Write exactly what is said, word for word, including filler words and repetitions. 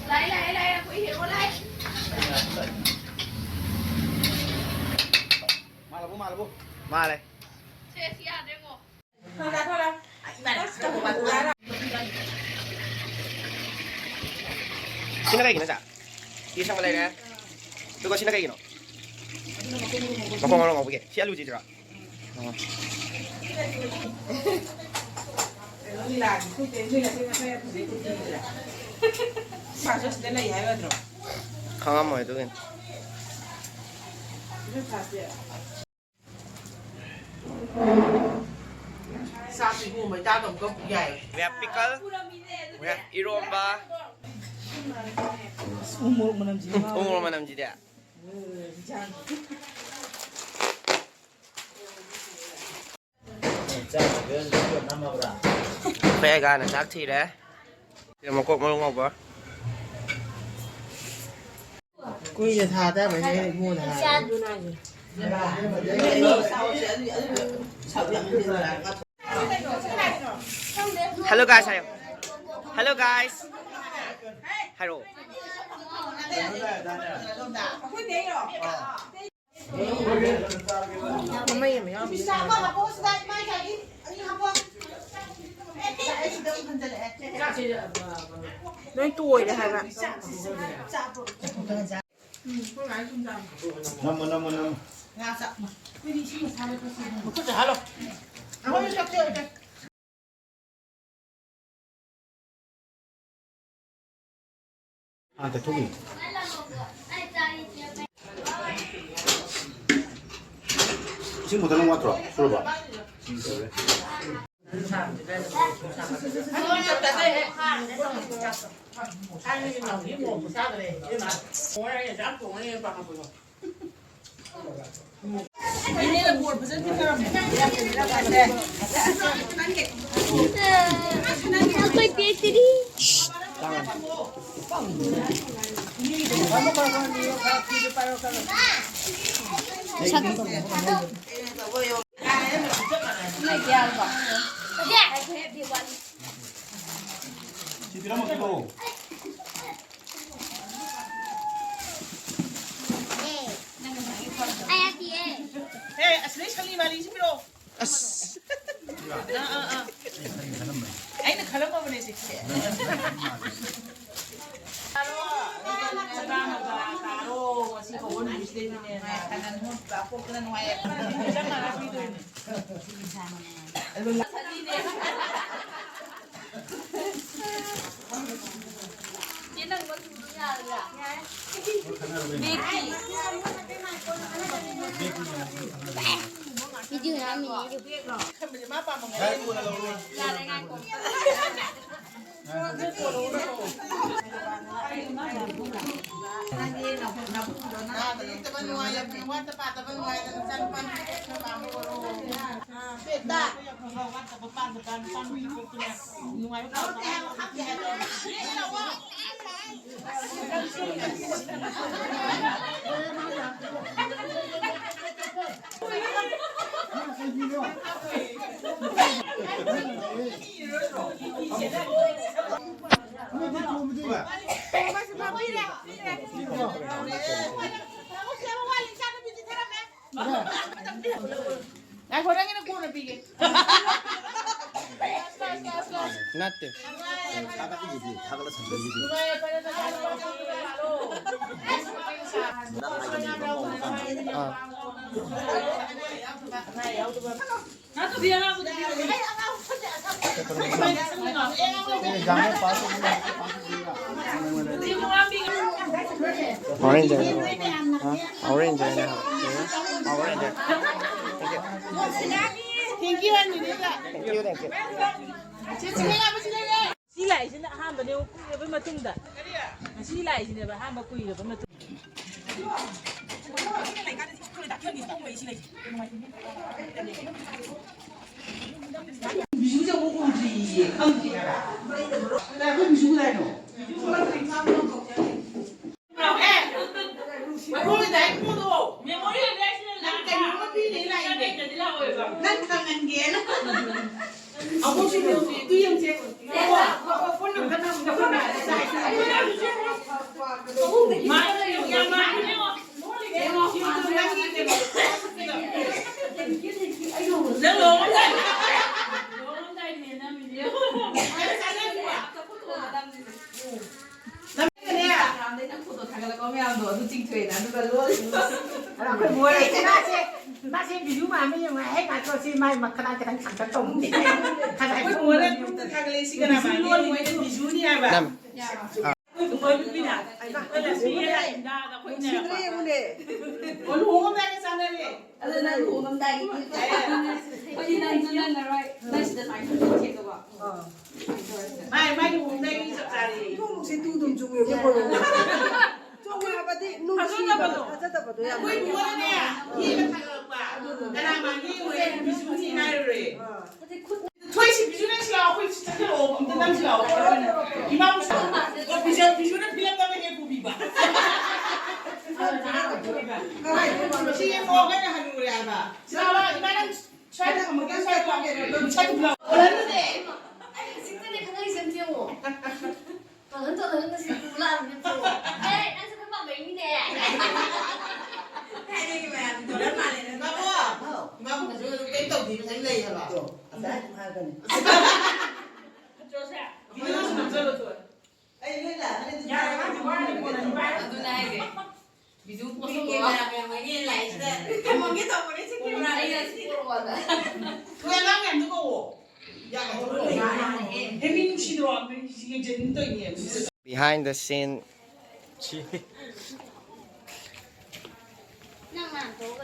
ꯂꯥꯛꯑꯦ, ꯂꯥꯛꯑꯦ, ꯂꯥꯛꯑꯦ, ꯑꯩꯈꯣꯏ ꯍꯦꯔꯣ ꯂꯥꯛꯑꯦ꯫ ꯃꯥꯜꯂꯕꯣ, ꯃꯥꯜꯂꯕꯣ? ꯃꯥꯜꯂꯦ꯫ ꯁꯦ, ꯁꯤ ꯌꯥꯗ꯭ꯔꯦꯉꯣ꯫ ꯁꯤꯅ ꯀꯩꯒꯤꯅꯣ, ꯁꯥ? ꯁꯤ ꯁꯪꯕ ꯂꯩꯔꯦ꯫ ꯑꯗꯨꯒ ꯁꯤꯅ ꯀꯩꯒꯤꯅꯣ? ꯃꯈꯣꯡ ꯃꯔꯨ ꯉꯧꯕꯒꯤ꯫ ꯁꯤ ꯑꯂꯨꯁꯤꯗ꯭ꯔꯣ? ꯑꯣ꯫ ꯈꯪꯉꯝꯃꯣꯏ ꯑꯗꯨꯒꯤꯅꯤ꯫ ꯆꯥꯛꯁꯤ ꯏꯕꯨꯡꯉꯣ ꯃꯩꯇꯥꯗꯣ ꯑꯃꯨꯛꯀ ꯌꯥꯏ꯫ We have pickle, we have ꯏꯔꯣꯝꯕ꯫ ꯎ ꯃꯣꯔꯣꯛ ꯃꯅꯝꯁꯤꯗꯤ꯫ ꯎ ꯃꯣꯔꯣꯛ ꯃꯅꯝꯁꯤꯗꯤ꯫ ꯑꯩꯈꯣꯏ ꯑꯒꯥꯅ ꯆꯥꯛ ꯊꯤꯔꯦ꯫ ꯁꯤꯗ ꯃꯀꯣꯛ ꯃꯔꯨ ꯉꯧꯕ꯫ ꯀꯨꯏꯅ ꯊꯥ ꯇꯥꯕꯅꯦ ꯏꯕꯨꯡꯉꯣꯅ ꯍꯥꯏꯔꯦ꯫ Hello guys ꯍꯥꯏꯌꯣ꯫ Hello guys ꯍꯥꯏꯔꯛꯑꯣ꯫ ꯃꯃꯩ ꯑꯃ ꯌꯥꯎꯔꯝꯃꯤ꯫ ꯂꯣꯏ ꯇꯣꯏꯔꯦ ꯍꯥꯏꯕ꯫ ꯅꯝꯃꯣ, ꯅꯝꯃꯣ, ꯅꯝꯃꯣ꯫ ꯃꯈꯨꯠꯁꯦ ꯍꯥꯜꯂꯣ꯫ ꯍꯥꯟꯅ ꯇꯩꯊꯣꯛꯈꯤꯒꯦ꯫ ꯏꯁꯤꯡ ꯕꯣꯇꯜ ꯑꯃ ꯋꯥꯠꯇ꯭ꯔꯣ? ꯁꯨꯔꯕꯣ? ꯑꯩꯈꯣꯏ ꯄꯦꯛꯇꯔꯤ꯫ ꯄꯤꯔꯝꯃꯛꯀꯦꯔꯣ? ꯑꯦ, ꯑꯁꯤꯗꯩ ꯁꯂꯤ ꯃꯥꯂꯤꯁꯤ ꯄꯤꯔꯛꯑꯣ꯫ ꯑꯁ꯫ ꯑꯥ, ꯑꯥ, ꯑꯥ꯫ ꯑꯩꯅ ꯈꯜꯂꯝꯃꯕꯅꯦ ꯁꯤ꯫ ꯇꯥꯔꯣ, ꯇꯥꯔꯣ, ꯉꯁꯤ ꯀꯧꯕ ꯅꯨꯃꯤꯠꯁꯤꯗꯩꯅꯅꯦ꯫ ꯄꯣꯛꯇꯅ ꯅꯨꯡꯉꯥꯏ ꯌꯥꯏꯐꯅ ꯄꯤꯗꯣꯏꯅꯦ꯫ ꯆꯦ, ꯅꯪ ꯃꯆꯨꯗꯣ ꯌꯥꯔꯕ꯭ꯔꯥ? ꯕꯦꯛꯀꯤ꯫ ꯚꯤꯗꯤꯑꯣ ꯅꯝꯃꯤꯅꯦ꯫ ꯌꯥꯔꯦ, ꯉꯥꯏꯈꯣ꯫ ꯉꯥꯏꯈꯣ, ꯅꯪꯒꯤꯅ ꯀꯣꯟꯅ ꯄꯤꯒꯦ꯫ ꯅꯠꯇꯦ꯫ ꯊꯥꯒꯠꯂꯤꯁꯤꯗꯤ, ꯊꯥꯒꯠꯂ ꯊꯝꯖꯜꯂꯤꯁꯤꯗꯤ꯫ ꯑꯥ꯫ Orange ꯍꯥꯏꯅ ꯍꯥꯞꯄꯛꯀꯦ꯫ Orange ꯍꯥꯏꯅ ꯍꯥꯞꯄꯛꯀꯦ꯫ Orange ꯍꯥꯏꯅ꯫ Thank you꯫ Thank you, thank you꯫ ꯁꯤ ꯂꯥꯛꯏꯁꯤꯅ ꯑꯍꯥꯟꯕꯅꯦ, ꯀꯨꯏꯔꯕ ꯃꯇꯨꯡꯗ꯫ ꯉꯁꯤ ꯂꯥꯛꯏꯁꯤꯅꯦꯕ ꯑꯍꯥꯟꯕ, ꯀꯨꯏꯔꯕ ꯃꯇꯨꯡ꯫ ꯕꯤꯖꯨꯁꯦ ꯑꯃꯨꯛ ꯎꯗ꯭ꯔꯤꯌꯦ, ꯈꯪꯗ꯭ꯔꯤ ꯍꯥꯏꯕ꯫ ꯀꯗꯥꯏ ꯑꯩꯈꯣꯏ ꯕꯤꯖꯨ ꯀꯗꯥꯏꯅꯣ? ꯅꯪ ꯀꯩꯅꯣꯝꯃ ꯄꯤꯅꯦ ꯂꯥꯛꯏꯅꯦ꯫ ꯅꯪ ꯈꯪꯍꯟꯒꯦꯅ꯫ ꯑꯃꯨꯛꯁꯨ ꯌꯦꯡꯁꯦ, ꯑꯗꯨ ꯌꯦꯡꯁꯦ꯫ ꯐꯣꯟ ꯅꯝꯕꯔ ꯅꯝꯃꯣ꯫ ꯂꯨꯍꯣꯡꯉꯝꯗꯥꯏꯅꯦ ꯅꯝꯃꯤꯁꯦ꯫ ꯅꯪꯅꯦ꯫ Instagram-ꯗꯩ ꯅꯪ photo ꯊꯥꯒꯠꯂꯛꯄ ꯃꯌꯥꯝꯗꯣ ꯑꯗꯨ ꯆꯤꯡꯊꯣꯛꯑꯦꯅ, ꯑꯗꯨꯒ ꯂꯣꯜꯂꯦ꯫ ꯑꯗꯣ ꯑꯩꯈꯣꯏ ꯃꯣꯏ ꯃꯥꯁꯦ, ꯃꯥꯁꯦ ꯕꯤꯖꯨ ꯃꯥꯟꯕ ꯌꯦꯡꯉꯣ, ꯍꯦꯛ ꯉꯥꯏꯈꯣ, ꯁꯤ ꯃꯥꯏ ꯃꯈꯗꯥꯡ ꯈꯤꯇꯪ ꯁꯥꯡꯇꯛ ꯇꯧꯕꯅꯦ꯫ ꯑꯩꯈꯣꯏ ꯃꯣꯏꯅ group-ꯇ ꯊꯥꯒꯠꯂꯛꯏꯁꯤ ꯀꯅꯥ ꯃꯥꯟꯒꯦ? ꯃꯣꯏꯅ ꯕꯤꯖꯨꯅꯤ ꯍꯥꯏꯕ꯫ ꯅꯝ-, ꯑꯩꯈꯣꯏ ꯃꯣꯏ ꯅꯨꯄꯤꯅ, ꯑꯩꯈꯣꯏ ꯂꯝꯕꯤꯗ ꯂꯥꯛꯏꯗ, ꯑꯩꯈꯣꯏ ꯅꯨꯡꯁꯤꯗ꯭ꯔꯦ ꯌꯦꯡꯉꯨꯅꯦ꯫ ꯑꯣ, ꯂꯨꯍꯣꯡꯉꯝꯗꯥꯏꯒ ꯆꯥꯟꯅꯔꯦ꯫ ꯑꯗꯣ ꯅꯪ ꯂꯨꯍꯣꯡꯉꯝꯗꯥꯏꯒꯤ gift ꯑꯩꯈꯣꯏꯗꯤ ꯅꯪ ꯆꯠꯂꯝꯃꯔꯣꯏ꯫ ꯅꯪ ꯁꯤꯗ ꯁꯨꯃꯥꯏꯅ ꯊꯝꯃꯒ ꯆꯦꯛ ꯇꯧꯕ꯫ ꯃꯥꯏ, ꯃꯥꯏ ꯂꯨꯍꯣꯡꯉꯝꯗꯥꯏꯒꯤ ꯆꯞ ꯆꯥꯔꯦ꯫ ꯏꯃꯨꯡꯁꯦ ꯇꯨ ꯑꯗꯨꯝ ꯆꯨꯝꯃꯦꯕ ꯀꯣ꯫ ꯆꯨꯝꯃꯦ ꯍꯥꯏꯕꯗꯤ ꯅꯨꯡꯁꯤꯕꯗꯣ, ꯊꯥꯖꯗꯕꯗꯣ꯫ ꯊꯥꯖꯗꯕꯗꯣ ꯌꯥꯝ ꯑꯩꯈꯣꯏ ꯂꯩ꯫ ꯕꯣꯔꯅꯅꯦ, ꯌꯦꯡꯉ ꯊꯥꯒꯠꯂꯛꯄ꯫ ꯀꯅꯥ ꯃꯥꯟꯒꯦ ꯌꯦꯡꯉꯨꯔꯦ, ꯕꯤꯖꯨꯅꯤ ꯍꯥꯏꯔꯨꯔꯦ꯫ ꯑꯥ꯫ ꯊꯣꯏꯁꯤ, ꯕꯤꯖꯨꯅ ꯁꯤ ꯂꯥꯛꯑꯣ, ꯑꯩꯈꯣꯏ ꯆꯠꯈ꯭ꯔꯛꯑꯣ, ꯑꯝꯇ ꯅꯝꯁꯤ ꯂꯥꯛꯑꯣ꯫ ꯏꯃꯥ, ꯑꯣ, ꯕꯤꯖꯨ, ꯕꯤꯖꯨꯅ ꯐꯤꯂꯝ ꯅꯝꯃꯦ ꯄꯨꯕꯤꯕ꯫ ꯁꯤ ꯌꯦꯡꯉꯣ, ꯑꯩꯈꯣꯏꯅ ꯍꯟꯅꯨꯔꯦ ꯍꯥꯏꯕ꯫ ꯁꯤ ꯂꯥꯛꯑꯣ, ꯏꯃꯥ, ꯅꯪ ꯁ꯭ꯋꯥꯏꯗ ꯊꯝꯃꯒꯦ, ꯁ꯭ꯋꯥꯏꯗ ꯂꯥꯛꯑꯣ꯫ ꯁ꯭ꯋꯥꯏꯗ ꯂꯥꯛꯑꯣ꯫ ꯑꯩ ꯍꯧꯖꯤꯛꯇꯅꯦ ꯈꯪꯉꯛꯏꯁꯦ, ꯑꯝꯇ ꯌꯦꯡꯉꯣ꯫ ꯇꯧꯍꯟ ꯇꯧꯍꯟ ꯉꯁꯤ ꯄꯨ ꯂꯥꯛꯑꯕꯅꯦ, ꯄꯨ꯫ ꯑꯦ, ꯅꯪꯁꯨ ꯑꯩꯈꯣꯏ ꯄꯥꯝꯕꯩꯅꯤꯅꯦ꯫ ꯊꯥꯏꯅꯒꯤ ꯃꯌꯥꯝꯗꯣ ꯂꯣꯏ ꯃꯥꯜꯂꯦ, ꯅꯪ꯫ ꯏꯃꯥꯕꯣ! ꯍꯥꯎ꯫ ꯏꯃꯥꯕꯣ ꯀꯩꯁꯨ ꯀꯩꯝ ꯇꯧꯗꯦ, ꯐꯖꯅ ꯂꯩ ꯍꯥꯏꯕ꯫ ꯑꯗꯣ, ꯉꯁꯥꯏ ꯑꯗꯨꯝ ꯍꯥꯏꯔꯛꯀꯅꯤ꯫ ꯐꯠꯇ꯭ꯔꯣꯁꯦ? ꯚꯤꯗꯤꯑꯣꯁꯨ ꯅꯝꯖꯜꯂꯣ, ꯊꯣꯏ꯫ ꯑꯩ ꯂꯣꯏ ꯂꯥꯛꯑꯒꯅꯤ, ꯑꯗꯨꯝ ꯌꯥꯔꯦ, ꯍꯥꯏꯔꯛꯀꯅꯤ꯫ ꯃꯥꯗꯤ ꯋꯥꯔꯤꯕꯣ, ꯅꯪ ꯋꯥꯔꯤꯕꯣ꯫ ꯑꯗꯨꯅ ꯍꯥꯏꯁꯦ꯫ ꯕꯤꯖꯨ ꯄꯣꯠꯇꯣ ꯀꯦꯃꯦꯔꯥ ꯃꯌꯥꯝ ꯍꯣꯏꯒꯤ ꯂꯥꯏꯁꯤꯗ ꯊꯝꯃꯝꯒꯦ ꯇꯧꯕꯅꯦ, ꯁꯤ ꯀꯦꯃꯦꯔꯥ ꯑꯩꯅ ꯂꯩꯔꯗꯤ꯫ ꯁꯤ ꯄꯣꯔꯛꯑꯣꯅ꯫ ꯊꯣꯏ, ꯑꯉꯥꯡ ꯃꯌꯥꯝꯗꯣ ꯀꯧꯋꯣ꯫ ꯌꯥꯒꯗ꯭ꯔꯣ? ꯌꯥꯔꯦ꯫ ꯍꯦ, ꯃꯤ ꯅꯨꯡꯁꯤꯗ꯭ꯔꯣ? ꯃꯤ ꯌꯦꯡꯖꯟꯅꯤꯡ ꯇꯧꯔꯤꯅꯦ꯫ Behind the scene. ꯅꯪ ꯉꯥꯡꯊꯣꯛ꯫